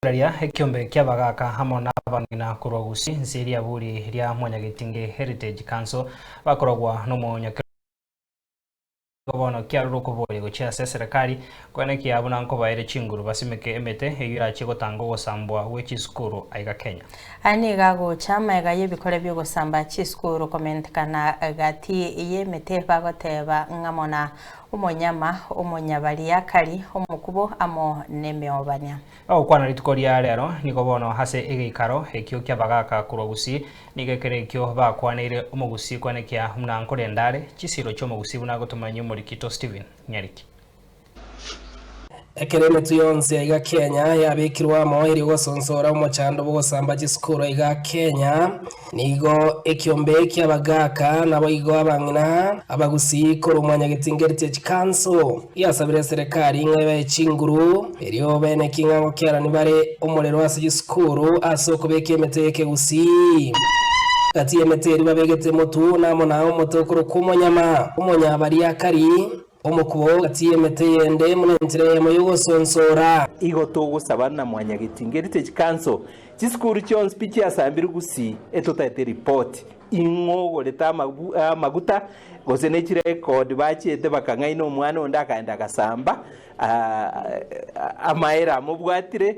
Rigereria ekiombe ki'abagaaka amo nabang'ina korwa Gusii, inse riaburi ria Mwanyagetinge Heritage Council, bakorogwa nomonyakerogo bono kiarure okoboria gochia ase eserekari koenekia buna nkobaere chinguru basimeke emete eyio erachie gotanga ogosambwa gwe chisukuru aiga Kenya. Aya nigo agocha amaiga y'ebikore bi'ogosamba chisukuru komentekana gati y'emete bagoteba ng'amo na omonyama, omonyabariakari, omokubo amo nemeobania. Bagokwana rituko ria rero, nigo bono ase egeikaro ekio ki'abagaaka korwa Gusii, nigo ekero ekio bakwaneire omogusii koenekia buna nkorenda are chisiiro chi'omogusii buna agotomanyia omorikito Stephen Nyariki. Ekero emetwe yonsi aiga Kenya yabekirwe amo erio gosonsora omochando bw'ogosamba chisukuru aiga Kenya, Nigo ekiombe ki'abagaaka, naboigo abang'ina abagusii korwa Mwanyagetinga Heritage Council giasabire eserekari ng'a ebae chinguru erio baeneki ng'a ngokiarani bare omorero ase chisukuru ase okobeka emete y'ekegusii. Gati y'emete eria babegete motu namo na omote okorokwa omonyama, omonyabariakari, omokubo gati y'emete eyende buna enchera eyemo y'ogosonsora. Igo togosaba na Mwanyagetinga Heritage Council Chisukuru chionsi pi chiasambirwe gusii etotaete ripoti ing'o ogorete amaguta gose ne chirekodi bachiete bakang'aina omwana onde akaenda agasamba amaere amobwatire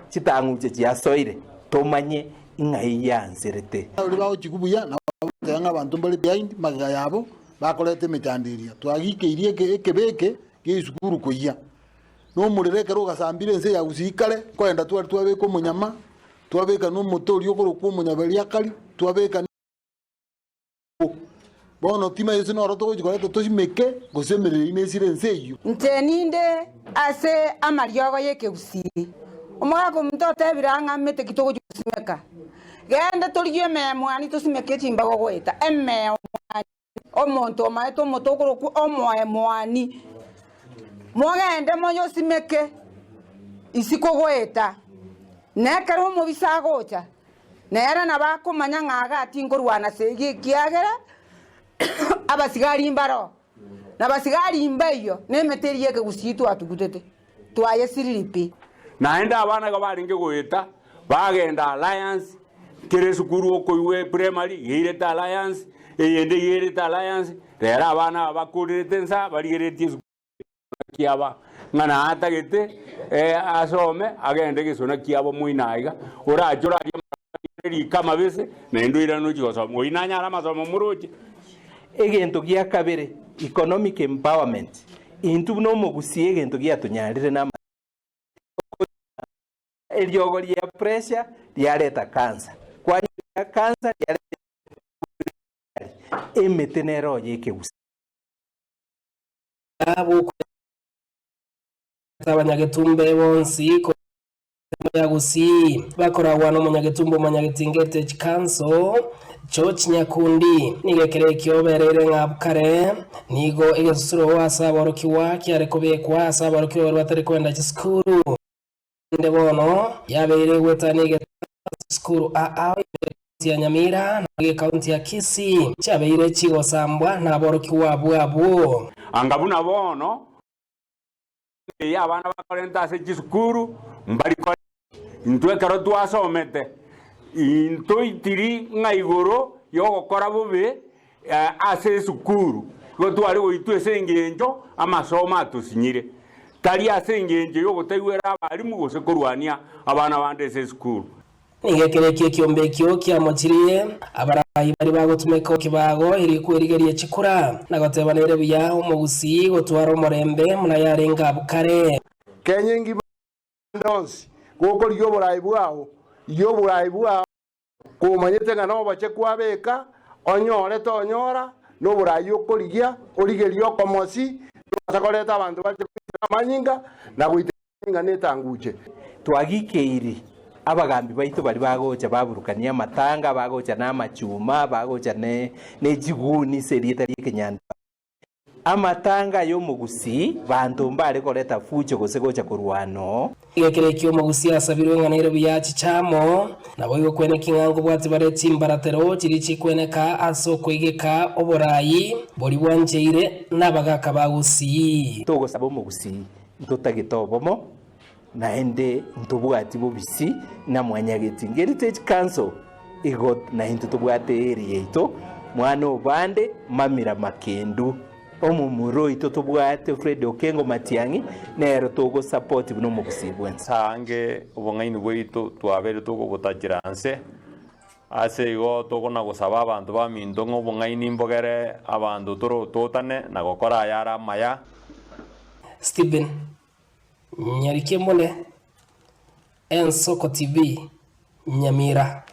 chitang'uche chiasoire tomanye ing'ai yanserete. Baria bagochigwa buya nabo bagoteba ng'a abanto mbare behind magega yabo bakoreta emechando eria. Twagikeirie ekebe eke gia esukuru koyia. Na omorero ekero ogasambire ense ya Gusii kare, nkoenda tware twabeka omonyama, twabeka na omote oria okorokwa omonyabariakari, twabeka Bono timanyeti gose noro togochia koreta tosimeke, gose emerero eyio nesire ense eyio. Inche ninde ase amariogo y'ekegusii. Omogaka omonto otebire ang'a mete ki togochia gosimeka? Genda torigie emeemwani tosimeke chimbago goeta emeemwani. Omonto omaete omote okorokwa omoemwani, mogende moyosimeke isiko goeta, na ekero omobisa agocha, nere nabo akomanya ng'a iga tinkorwana segi ekiagera abasigari mbaroo, na basigari mbaiyo, na emete eria y'ekegusii twatugutete, twayesiriri pi. Naende abana igo barenge goeta, bagenda Alliance, Kera esukuru okoigwa eprimary iga eirete Alliance, eyende iga eirete Alliance, rero abana aba bakorerete nsa barigereretie esukuru kiaba ng'a naatagete asome agende egesona kiabo moino aiga, orache orarie amarabwani riko amabese naende oirane ochie gosoma, oyio nanyare amasomo moroche. Egento gia kabere, economic empowerment, intwe buna omogusii egento giatonyarire na Eriogo ria pressure riareta cancer, kwanyora cancer riareta emete nero oye ekegusii. Bw'okoreta abanyagetumbe bonsi korwa ensemo ya Gusii bakoragwa n'omonyagetumbe Omonyagetinga Heritage Council, George Nyakundi. Nigo ekero ekio bereire ng'a abwo kare nigo egesusuro ase aborokigwa kiare kobekwa ase aborokigwa baria batari koenda chisukuru. Rende bono yabeire egwetania egetanda ase chisukuru aa ime ekaunti ya Nyamira na ekaunti ya Kisii chiabeire chigosambwa naborokigwa abwo abwo. Anga buna bono eye abana bakorenta ase chisukuru mbari korenta. Intwe ekero twasomete, intoitiri ng'a igoro y'ogokora bobe ase esukuru, igo tware goitwa ase engencho amasomo atosinyire, tari ase engencho y'ogotaigwera abalimu gose korwania abana bande ase esukuru. Nigo ekero ekio ekiombe ekio kiamochirie abarai baria bagotumeka ekebago erio kwerigeria chikura, na goteba nere buya omogusii gotwara omorembe buna yarenge abwo kare. Kenya engima ande onsi gokorigia oborai bwao, rigia oborai bwao komanyete ng'a noboche kwabeka, onyore tonyora, noborai okorigia, origerie okomosi, tobasa koreta abanto bache goitera amanyinga na goitera amanyinga netanguche. Twagikeiri abagambi baito baria bagocha baburukania amatanga, bagocha namachuma, bagocha ne chiguni ase erieta ri'ekenyandwa. Amatanga ay'omogusii, banto mbare koreta fucho gose gocha korwana oo. Nigo ekero ekio omogusii asabirwe ng'a nere buya achiche amo, naboigo kweneki ng'a nkobwati bare chimbaratero chiria chikweneka ase okoigeka oborai boria bwancheire nabagaaka ba Gusii. Togosaba omogusii ntotagete obomo. Naende ntobwati bobisi na Mwanyagetinge Heritage Council igo naintwe tobwate area yaito mwana obande mamira makendu omomura oito tobwate Fred Okengo Matiang'i nero togo support buna omogusii bwensi. Ase obong'aini bwaito twabeire tokobotachera nse, ase igo tokona gosaba abanto baminto ng'a obong'aini mbogere abanto torototane na gokora ayare amaya. Stephen Nyarikemone, Ensoko TV, Nyamira.